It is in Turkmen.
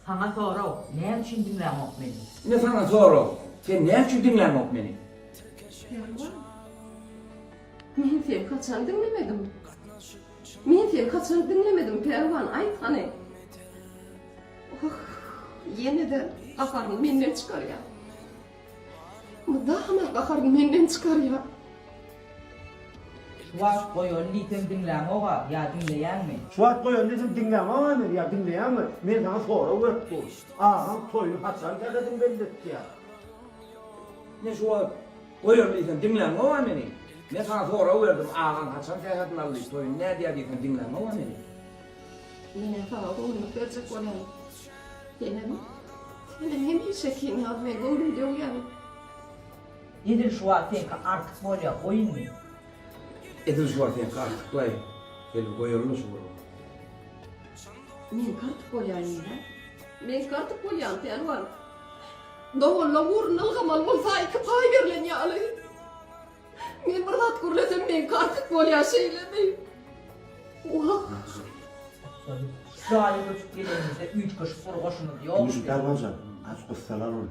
Saňa sorag, näme üçin diňläňok meni? Ine saňa sorag, sen näme üçin diňläňok meni? Pälwan, men seni haçan diňlemedim? Men seni haçan diňlemedim, Pälwan, aýt hany? Oh, ýene-de gaharyny menden çykarýar. Mydama gaharyny menden çykarýar. Şu wagt goýaly diýsem diňläňoga ýa diňleýäňmi? Şu wagt goýaly diýsem diňläňoga meni ýa diňleýäňmi? Men saňa sorag berip durun. Agaň toýuny haçan sähedini belli etýär? Men şu wagt goýaly diýsem diňläňoga meni? Men saňa sorag berdim agaň haçan sähedini aldy, toýuny nädýär diýsem diňläňoga meni? Menem saňa göwünlik berjek bolýan. Senem, senem hemişekiň ýaly meň göwnümi döwýäň. Edil şu wagt seňki artyk bolýa goý indi. Edil şu wagt seňki artyklaý Selbi goýalyla şu gürrüňi. Meňki artyk bolýa indi. Meňki artyk bolýamy Pälwan? Doganlaň ugrunda ylgamaly bolsa iki paý berlen ýaly. Men bir zat gürlesem meňki artyk bolýa şeýlemi? Wah. Şu jaýa göçüp gelenimizde üýtgeşik bir goşumyz ýokdy. Pälwanjan, aç gussalar ol.